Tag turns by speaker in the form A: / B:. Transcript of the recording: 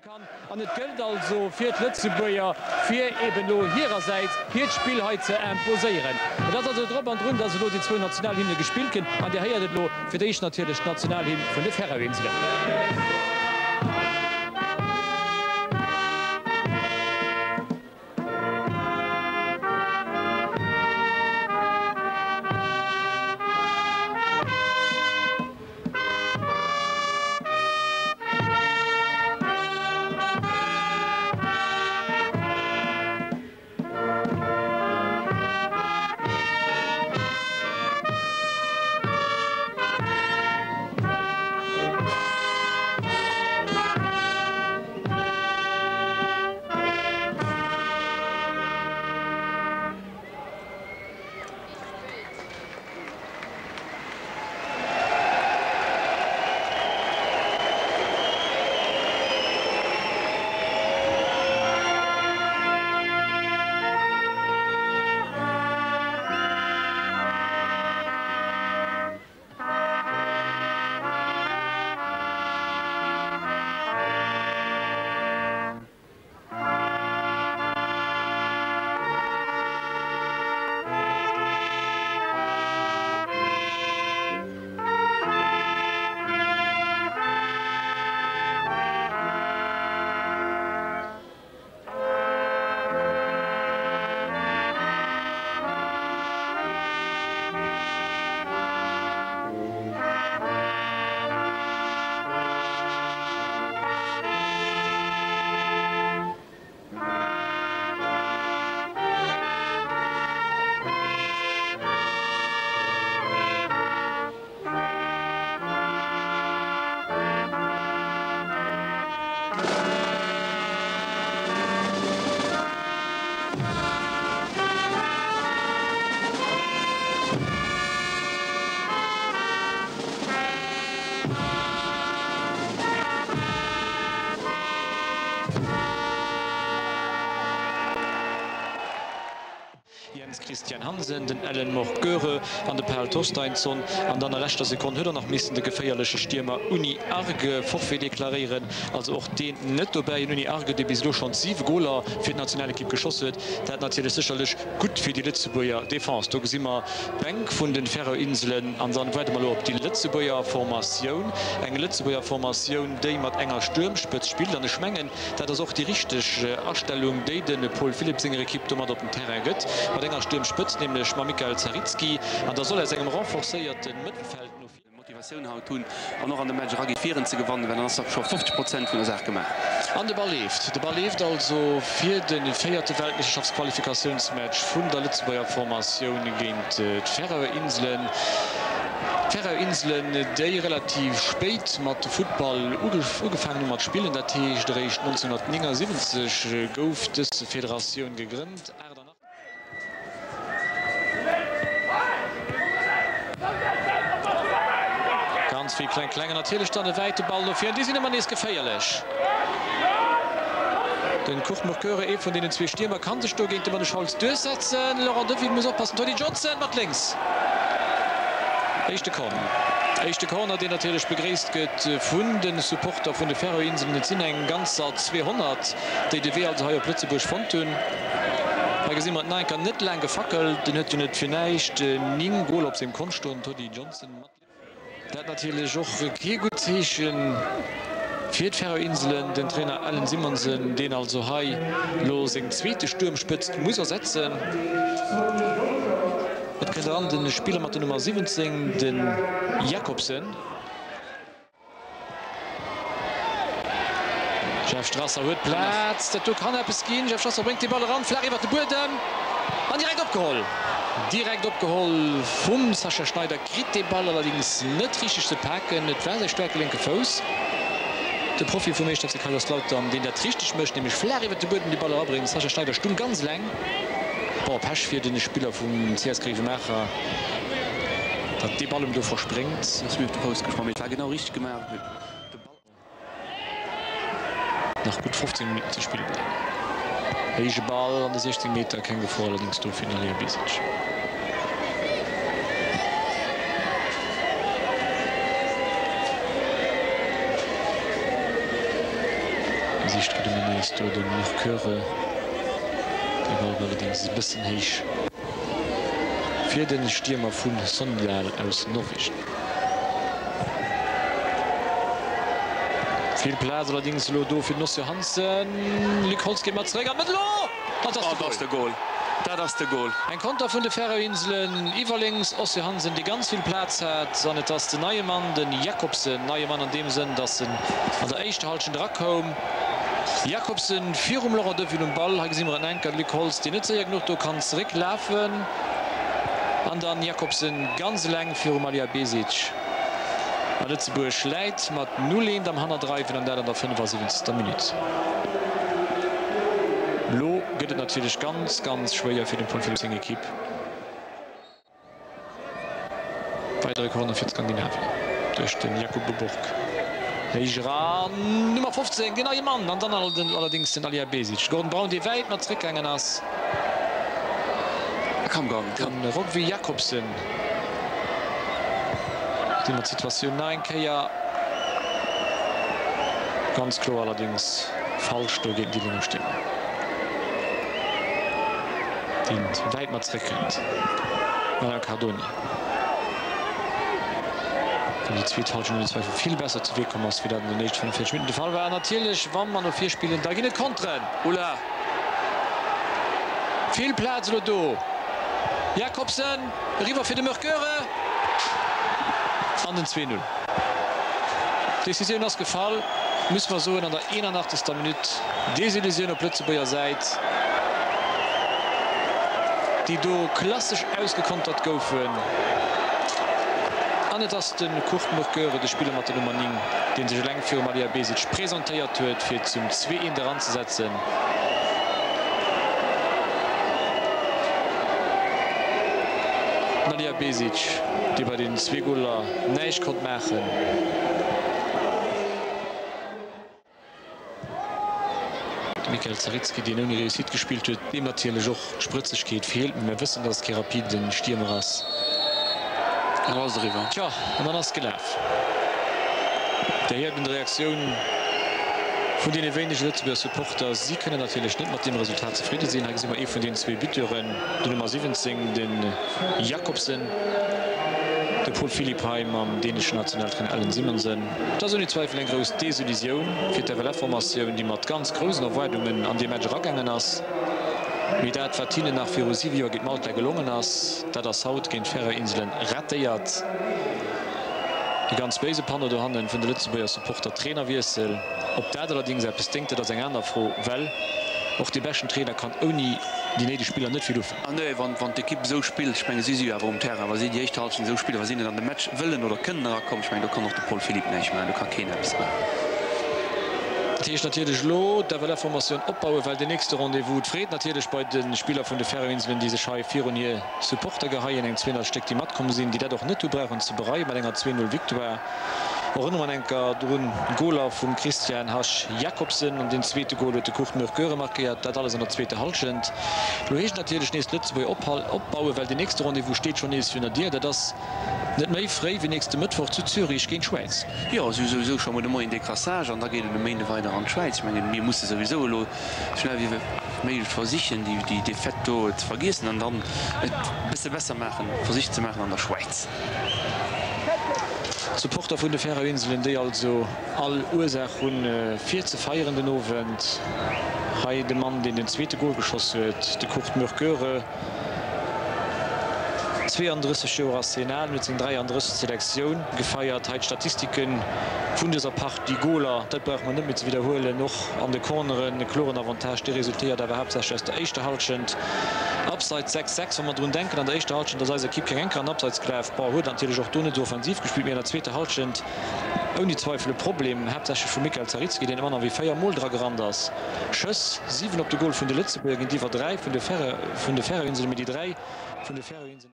A: Kann. An et gëllt also fir d'Lëtzebuerger, fir eben elo hirersäits hiert Spill hei ze imposéieren. Et ass also drop an drun, dass elo déi zwou Nationalhymne gespillt ginn. An Dir héiert et elo fir d'éischt natierlech d'Nationalhymn vun de Färöerinselen. Jens Christian Hansen, den Ellen Mork Göre an de Pal Thorsteinsson. An dann a leschter Sekonn huet och nach missen de geféierleche Stiermer Uni Arge Forfait deklaréieren. Also och deen net dobäi. En Uni Arge, dee bis elo schonns 7 Goler fir d'Nationalekipp geschoss huet. Dat natierlech sécherlech gutt fir déi Lëtzebuerger Defense. Do gesi mer d'Bänk vun de Färöer-Inselen. An dann waarde mer elo op déi Lëtzebuerger Formatioun. Eng Lëtzebuerger Formatioun, déi mat enger Stuermspëtz spillt. An ech mengen, dat ass och déi richteg Astellung, déi de Paul Philipp senger Ekipp domat op den Terrain gëtt. Mat enger Stuermspëtz, nämlech mam Mikael Zaritski. An da soll aus engem renforcéierte Mëttelfeld no vir.
B: Motivatioun haut hunn an och an de Match eragi fir en ze gewannen, well dann ass dach scho 50 Prozent vun der Saach gemaach.
A: An de Ball leeft. De Ball leeft also fir de véierte Weltmeeschterschaftsqualifikatiounsmatch vun der Lëtzebuerger Formatioun géint d'Färöer Inselen. D'Färöer Inselen, déi relativ spéit mat Futtball ugefaangen hu mat spillen, dat heescht eréischt 1979 gouf dës Federatioun gegrënnt. Ganz vill kleng kleng an natierlech dann e wäite Ball no vir. An déi sinn ëmmer nees geféierlech. Den Kurt Mercure, ee vun deenen zwee Stiermer, kann sech do géint de Manne Scholz duerchsetzen. Laurent Deville muss oppassen. Tony Johnson mat lénks. Éischte Corner. Éischte Corner, deen natierlech begréisst gëtt vun de Supporter vun de Färöer-Inselen. Et sinn eng ganzer 200, déi de Wee also hei op Lëtzebuerg fonnt hunn. Hei gesi mer d'Naiker net laang gefackelt, en huet jo net fir näischt 9 Goler op sengem Kont stoen, Toddy Johnson mat. Dat natierlech och kee gutt Zeeche fir d'Färöer-Inselen. Den Trainer Alan Simonsen, deen also hei lo seng zweete Stuermspëtzt muss ersetzen. Et kënnt eran de Spiller mat der Nummer 17, den Jakobsen. Jeff Strasser huet Plaz, dat do kann eppes ginn. Jeff Strasser bréngt de Ball eran, flaach iwwert de Buedem an direkt opgeholl. Direkt opgeholl vum Sascha Schneider, kritt de Ball allerdéngs net richteg ze paken. Et war säi staarke lénke Fouss. De Profi vum 1. FC Kaiserslautern, deen dat richteg mécht, nämlech flaach iwwert de Buedem de Ball erabréngt. Sascha Schneider stung ganz eleng. Bon, Pech fir de Spiller vum CS Gréiwemaacher. Datt dee Ball em do verspréngt.
B: Ass mir op de Fouss gesprongen, mee et war genau richteg gemaach. De Ball.
A: Nach gutt 15 Minutten ze spille bleiwen. Héije Ball an de 16 Meter, keng Gefor allerdéngs do fir den Alia Besic. Gesicht kritt ëmmer nees do de Mercure. Dee Ball war allerdéngs e bëssen héich fir de Stiermer vu Sogndal aus Norwegen. Vill Plaz allerdéngs elo do fir den Oss Johansen. Luc Holtz geet mat zeréck an d'Mëtt elo! An et ass de Gol!
B: Dat ass de Gol!
A: Eng Konter vun de Färöerinselen iwwer lénks, Oss Johansen, dee ganz vill Plaz hat. An et ass den neie Mann, den Jakobsen. Neie Mann an deem Sënn, datt en an der éischter Hallschent erakoum. Jakobsen virum Laurent Deville um Ball. Hei gesi mer en Enker, de Luc Holtz, deen net séier genuch do kann zerécklafen. An dann Jakobsen ganz eleng virum Alija Besic. A Lëtzebuerg läit mat 0, 1 am Hannerdreiwen an dat an der 75. Minutt. Elo gëtt et natierlech ganz, ganz schwéier fir dem Paul Philipp seng Ekipp. Weidere Corner fir d'Skandinavier duerch den Jakub Bork. Héich eran, Nummer 15, deen neie Mann an dann allerdéngs den Alija Besic. Gordon Brown, dee wäit mat zeréckgaangen ass. Den Rogvi Jakobsen, dee mat d'Situatioun nach eng Kéier ganz kloer allerdéngs falsch do géint den Dillinger Stiermer, deen wäit mat zeréckkënnt. Alain Cardoni, deen déi zweet Hallschent ouni Zweifel vill besser zu Wierk komm ass, wéi dat an den éischte 45 Minutten de Fall war. An natierlech, wa mer no vir spillen, da ginn et Konteren.
B: Oula!
A: Vill Plaz elo do. Jakobsen eriwwer fir de Mörköre an den 2, 0. D'Decisioun ass gefall, musse mer soen, an der 81. Minutt. Desillusioun op Lëtzebuerger Säit, déi do klassesch ausgekontert goufen. An et ass de Kurt Mörköre, de Spiller mat der Nummer 9, dee sech eleng virum Alija Besic presentéiert huet, fir zum 2, 1 eranzesetzen. Den Alija Besic, dee bei den zwee Goler näischt konnt maachen. De Mikael Zaritski, deen ouni Réussite gespillt huet, deem natierlech och d'Sprëtzegkeet feelt, mee mir wëssen, datt et kee rapide Stiermer ass.
B: An ass eriwwer.
A: Tjo, an dann ass et gelaf. Där Hierden Reaktioun vun deene wéinege Lëtzebuerger Supporter. Si kënnen natierlech net mat deem Resultat zefridde sinn. Hei gesi mer ee vun deenen zwee Buteuren, den Nummer 17, de Jakobsen. De Paul Philipp hei mam däneschen Nationaltrainer Allan Simonsen. Et ass ouni Zweifel eng grouss Desillusioun fir d'FLF-Formatioun, déi mat ganz groussen Erwaardungen an dee Match eragaangen ass. Mee dat, wat hinnen nach viru siwe Joer géint Malta gelongen ass, dat ass haut géint d'Färöer-Inselen ratéiert. E ganz béise Panneau dohannen vun de Lëtzebuerger Supporter, Trainerwiessel. Ob dat allerdings eppes déngt, dat ass eng aner Fro, well och dee beschten Trainer kann ouni déi néideg Spiller net vill ufänken.
B: Ah nee, wann d'Ekipp esou spillt, ech menge si si jo awer um Terrain, wa si déi éischt Halschent esou spillen, wa si net an de Match wëllen oder kënnen erakommen, ech mengen do kann och de Paul Philipp näischt maachen, do ka keen eppes maachen.
A: Dat heescht natierlech elo d'FLF-Formatioun opbauen, well den nächste Rendez-vous, d'Freed natierlech bei de Spiller vun de Färöerinselen, déi sech hei virun hir Supporter geheien, eng 200 Stéck déi matkomm sinn, déi dat och net hu brauchen ze bereien mat enger 2, 0 Victoire. Erënnere mer enker drun, Goler vum Christian Hasch Jakobsen an deen zweete Gol huet de Kurt Mörköre markéiert, dat alles an der zweeter Hallschent. Elo heescht et natierlech nees d'Lëtzebuerger opbauen, well deen nächste Rendez-vous steet schonn nees virun der Dier. Dat ass net méi fréi wéi nächste Mëttwoch zu Zürich géint d'Schwäiz.
B: Jo, si hu souwisou scho mol de Moien Decrassage an da geet et um Méinde weider an d'Schwäiz. Ech mengen, mir musse souwisou elo schnell wéi méiglech versichen déi Defaite do ze vergiessen an dann et e bësse besser maachen, versichen ze maachen an der Schwäiz.
A: D'Supporter vun de Färöerinselen, déi also all Ursaach hunn fir ze feieren den Owend. Hei de Mann deen den zweete Gol geschoss huet, de Kurt Mörköre. 32 Joer ass hien al, huet seng 33. Selektioun gefeiert. Hei d'Statistike vun dëser Partie, Goler, dat brauche mer net méi ze widderhuelen, och an de Corneren e kloren Avantage, dee resultéiert awer haaptsächlech aus der éischter Hallschent. Abseits 6, 6, wa mer drun denken, an der éischter Hallschent ass eis Ekipp keng enker an Abseits gelaf. Bon, huet natierlech och do net esou offensiv gespillt, mee an der zweeter Hallschent ouni Zweifel e Problem, haaptsächlech vum Mikael Zaritski, deen manner wéi 4 Mol dra gerannt ass. Schëss, 7 op de Gol vun de Lëtzebuerger géintiwwer 3 vun de Färöerinselen, mee déi 3 vun de Färöerinselen.